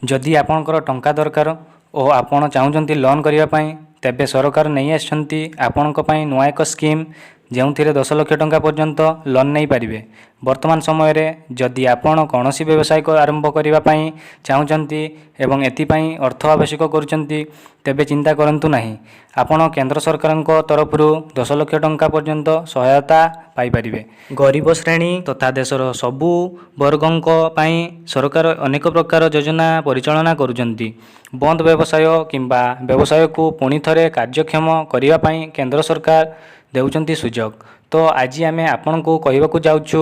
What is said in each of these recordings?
ଯଦି ଆପଣଙ୍କର ଟଙ୍କା ଦରକାର ଓ ଆପଣ ଚାହୁଁଛନ୍ତି ଲୋନ୍ କରିବା ପାଇଁ, ତେବେ ସରକାର ନେଇ ଆସିଛନ୍ତି ଆପଣଙ୍କ ପାଇଁ ନୂଆ ଏକ ସ୍କିମ୍, ଯେଉଁଥିରେ 10 ଲକ୍ଷ ଟଙ୍କା ପର୍ଯ୍ୟନ୍ତ ଲୋନ୍ ନେଇପାରିବେ। ବର୍ତ୍ତମାନ ସମୟରେ ଯଦି ଆପଣ କୌଣସି ବ୍ୟବସାୟିକ ଆରମ୍ଭ କରିବା ପାଇଁ ଚାହୁଁଛନ୍ତି ଏବଂ ଏଥିପାଇଁ ଅର୍ଥ ଆବଶ୍ୟକ କରୁଛନ୍ତି, ତେବେ ଚିନ୍ତା କରନ୍ତୁ ନାହିଁ, ଆପଣ କେନ୍ଦ୍ର ସରକାରଙ୍କ ତରଫରୁ 10 ଲକ୍ଷ ଟଙ୍କା ପର୍ଯ୍ୟନ୍ତ ସହାୟତା ପାଇପାରିବେ। ଗରିବ ଶ୍ରେଣୀ ତଥା ଦେଶର ସବୁ ବର୍ଗଙ୍କ ପାଇଁ ସରକାର ଅନେକ ପ୍ରକାର ଯୋଜନା ପରିଚାଳନା କରୁଛନ୍ତି। ବନ୍ଦ ବ୍ୟବସାୟ କିମ୍ବା ବ୍ୟବସାୟକୁ ପୁଣିଥରେ କାର୍ଯ୍ୟକ୍ଷମ କରିବା ପାଇଁ କେନ୍ଦ୍ର ସରକାର ଦେଉଛନ୍ତି ସୁଯୋଗ। ତ ଆଜି ଆମେ ଆପଣଙ୍କୁ କହିବାକୁ ଯାଉଛୁ,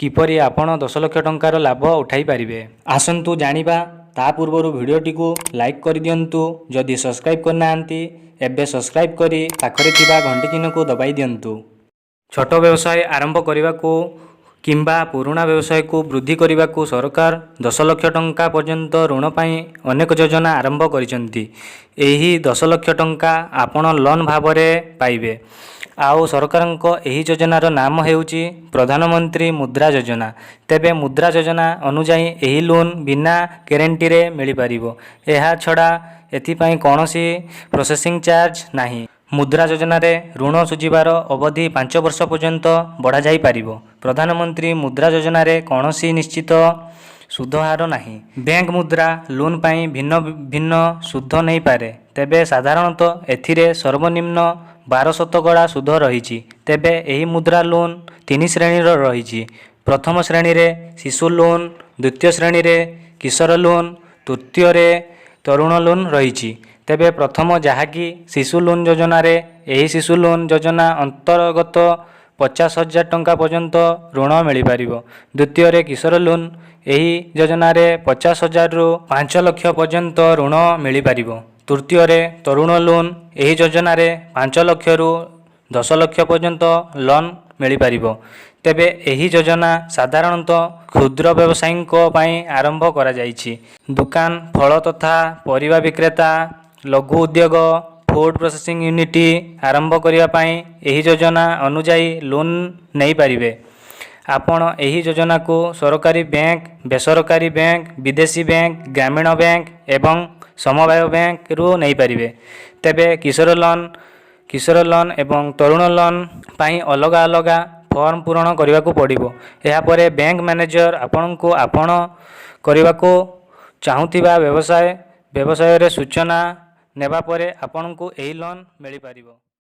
କିପରି ଆପଣ 10 ଲକ୍ଷ ଟଙ୍କାର ଲାଭ ଉଠାଇ ପାରିବେ। ଆସନ୍ତୁ ଜାଣିବା। ତା ପୂର୍ବରୁ ଭିଡ଼ିଓଟିକୁ ଲାଇକ୍ କରିଦିଅନ୍ତୁ। ଯଦି ସବସ୍କ୍ରାଇବ୍ କରିନାହାନ୍ତି, ଏବେ ସବସ୍କ୍ରାଇବ୍ କରି ପାଖରେ ଥିବା ଘଣ୍ଟି ଚିହ୍ନକୁ ଦବାଇ ଦିଅନ୍ତୁ। ଛୋଟ ବ୍ୟବସାୟ ଆରମ୍ଭ କରିବାକୁ କିମ୍ବା ପୁରୁଣା ବ୍ୟବସାୟକୁ ବୃଦ୍ଧି କରିବାକୁ ସରକାର 10 ଲକ୍ଷ ଟଙ୍କା ପର୍ଯ୍ୟନ୍ତ ଋଣ ପାଇଁ ଅନେକ ଯୋଜନା ଆରମ୍ଭ କରିଛନ୍ତି। ଏହି 10 ଲକ୍ଷ ଟଙ୍କା ଆପଣ ଲୋନ୍ ଭାବରେ ପାଇବେ। ଆଉ ସରକାରଙ୍କ ଏହି ଯୋଜନାର ନାମ ହେଉଛି ପ୍ରଧାନମନ୍ତ୍ରୀ ମୁଦ୍ରା ଯୋଜନା। ତେବେ ମୁଦ୍ରା ଯୋଜନା ଅନୁଯାୟୀ ଏହି ଲୋନ୍ ବିନା ଗ୍ୟାରେଣ୍ଟିରେ ମିଳିପାରିବ। ଏହା ଛଡ଼ା ଏଥିପାଇଁ କୌଣସି ପ୍ରୋସେସିଂ ଚାର୍ଜ ନାହିଁ। ମୁଦ୍ରା ଯୋଜନାରେ ଋଣ ଶୁଝିବାର ଅବଧି 5 ବର୍ଷ ପର୍ଯ୍ୟନ୍ତ ବଢ଼ାଯାଇପାରିବ। ପ୍ରଧାନମନ୍ତ୍ରୀ ମୁଦ୍ରା ଯୋଜନାରେ କୌଣସି ନିଶ୍ଚିତ ସୁଧ ହାର ନାହିଁ। ବ୍ୟାଙ୍କ ମୁଦ୍ରା ଲୋନ୍ ପାଇଁ ଭିନ୍ନ ଭିନ୍ନ ସୁଧ ନେଇପାରେ। ତେବେ ସାଧାରଣତଃ ଏଥିରେ ସର୍ବନିମ୍ନ 12% ସୁଧ ରହିଛି। ତେବେ ଏହି ମୁଦ୍ରା ଲୋନ୍ ତିନି ଶ୍ରେଣୀର ରହିଛି। ପ୍ରଥମ ଶ୍ରେଣୀରେ ଶିଶୁ ଲୋନ୍, ଦ୍ୱିତୀୟ ଶ୍ରେଣୀରେ କିଶୋର ଲୋନ୍, ତୃତୀୟରେ ତରୁଣ ଲୋନ୍ ରହିଛି। ତେବେ ପ୍ରଥମ, ଯାହାକି ଶିଶୁ ଲୋନ୍ ଯୋଜନାରେ, ଏହି ଶିଶୁ ଲୋନ୍ ଯୋଜନା ଅନ୍ତର୍ଗତ 50,000 ଟଙ୍କା ପର୍ଯ୍ୟନ୍ତ ଋଣ ମିଳିପାରିବ। ଦ୍ୱିତୀୟରେ କିଶୋର ଲୋନ୍, ଏହି ଯୋଜନାରେ 50,000ରୁ 5 ଲକ୍ଷ ପର୍ଯ୍ୟନ୍ତ ଋଣ ମିଳିପାରିବ। ତୃତୀୟରେ ତରୁଣ ଲୋନ୍, ଏହି ଯୋଜନାରେ 5 ଲକ୍ଷରୁ 10 ଲକ୍ଷ ପର୍ଯ୍ୟନ୍ତ ଲୋନ୍ ମିଳିପାରିବ। ତେବେ ଏହି ଯୋଜନା ସାଧାରଣତଃ କ୍ଷୁଦ୍ର ବ୍ୟବସାୟୀଙ୍କ ପାଇଁ ଆରମ୍ଭ କରାଯାଇଛି। ଦୋକାନ, ଫଳ ତଥା ପରିବା ବିକ୍ରେତା, ଲଘୁ ଉଦ୍ୟୋଗ, ଫୁଡ୍ ପ୍ରୋସେସିଂ ୟୁନିଟ୍ ଆରମ୍ଭ କରିବା ପାଇଁ ଏହି ଯୋଜନା ଅନୁଯାୟୀ ଲୋନ୍ ନେଇପାରିବେ। ଆପଣ ଏହି ଯୋଜନାକୁ ସରକାରୀ ବ୍ୟାଙ୍କ, ବେସରକାରୀ ବ୍ୟାଙ୍କ, ବିଦେଶୀ ବ୍ୟାଙ୍କ, ଗ୍ରାମୀଣ ବ୍ୟାଙ୍କ ଏବଂ ସମବାୟ ବ୍ୟାଙ୍କରୁ ନେଇପାରିବେ। ତେବେ କିଶୋର ଲୋନ୍ ଏବଂ ତରୁଣ ଲୋନ୍ ପାଇଁ ଅଲଗା ଅଲଗା ଫର୍ମ ପୂରଣ କରିବାକୁ ପଡ଼ିବ। ଏହାପରେ ବ୍ୟାଙ୍କ ମ୍ୟାନେଜର ଆପଣଙ୍କୁ ଆପଣ କରିବାକୁ ଚାହୁଁଥିବା ବ୍ୟବସାୟରେ ସୂଚନା ନେବା ପରେ ଆପଣଙ୍କୁ ଏହି ଲୋନ୍ ମିଳିପାରିବ।